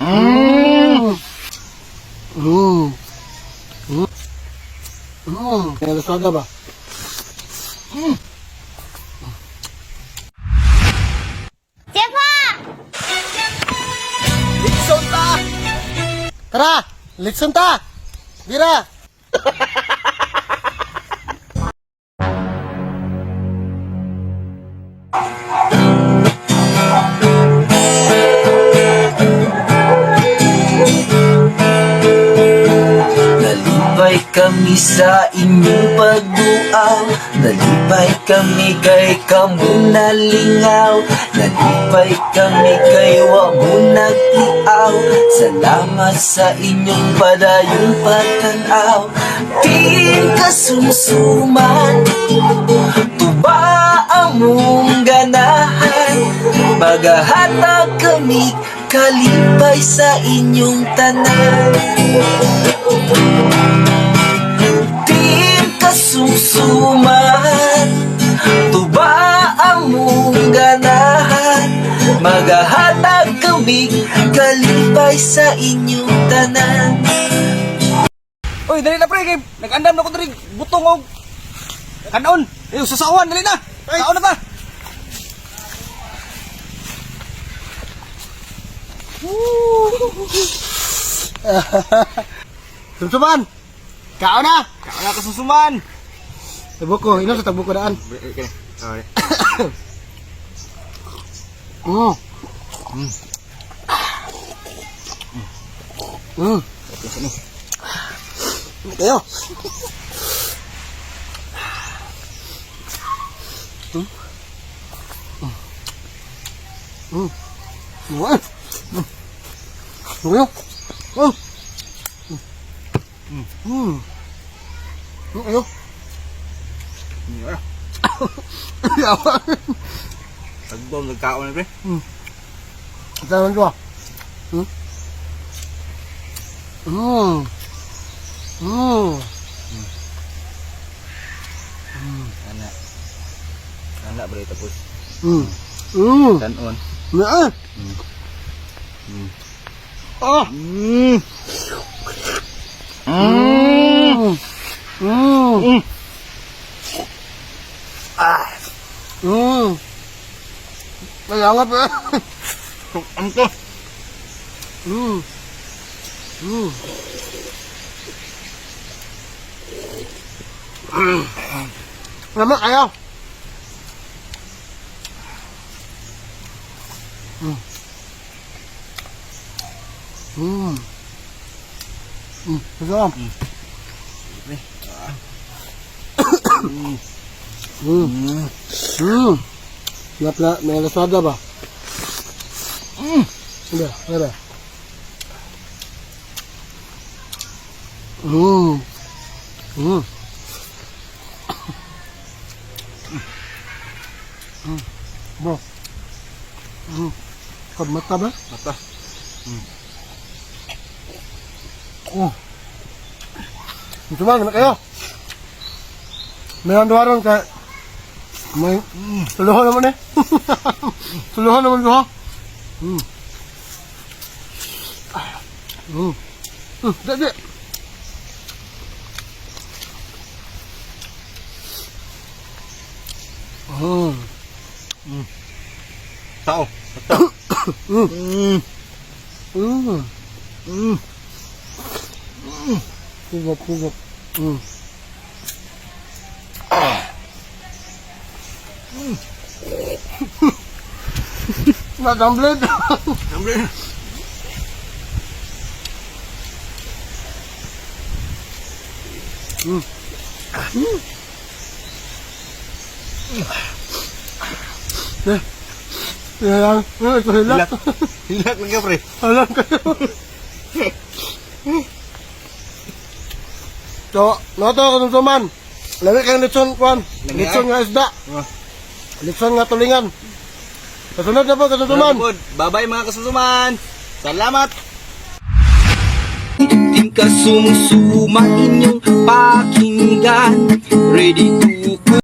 Mm. Mm. Mm. Mm. Kaya lasada ba? Jefa! Litson ta! Tara! Litson ta! Bira! Nalipay kami sa inyong pagbuaw. Nalipay kami kay kamo nalingaw. Nalipay kami kay wa mo nagtiaw. Salamat sa inyong padayong pagtanaw. Team Kasumsuman, tuba among ganahan. Magahatag kami kalipay sa inyong tanan. Team Kasumsuman, tuba among ganahan. Magahatag kami kalipay sa inyong tanan. Oy, dali na pre, kay nag-andam na ko diri butong og kanon. Eh, sasawan dali na. Kaon na ta. Sumsuman! Kao na! Kaon na kasusuman. Tabuko, inom sa tabuko daan. Okay. Mm. Mm. Mm. Kayo. Mm. Mm. Mm. Mm. Kayo. Mm. Mm. Mm. Kayo. Tagbom nagkaon na pre. Ito ko. Hmm? Mm. Mm. Ana. Ana pre tapos Mm. Mm. kanon. Mm. Oh. Mm. Mm. Mm. Ah. Mm. Kaya pa. Anto. Mm. Mm. Lama kayo. Mm. Mm. Mm. Masarap. Mm. Mm. Mm. Sarap na, may lasada ba? Mm. Hindi, hindi. Mm. Mm. Mm. Bro. Mm. Kag mata ba? Mata. Oh. Ito ba, kayo? Meron duha ron kay may tuluhan naman eh. Tuluhan naman duha. Mm. Mm. Mm, di, di. Mm. Tao. Mm. Mm. Mm. Pugok, pugok. Mm. Natamblid. Tamblin. Yan, ito hilak. Hilak. Hilak lang ka pre. Alam kayo. So, noto kasumsuman. Lami kang litson, Juan. Lami, Litson ay. nga isda. Ah. Litson nga tulingan. Kasunod na po, kasumsuman. Bye-bye mga kasusuman. Salamat. Team Kasumsuman inyong pakinggan. Ready to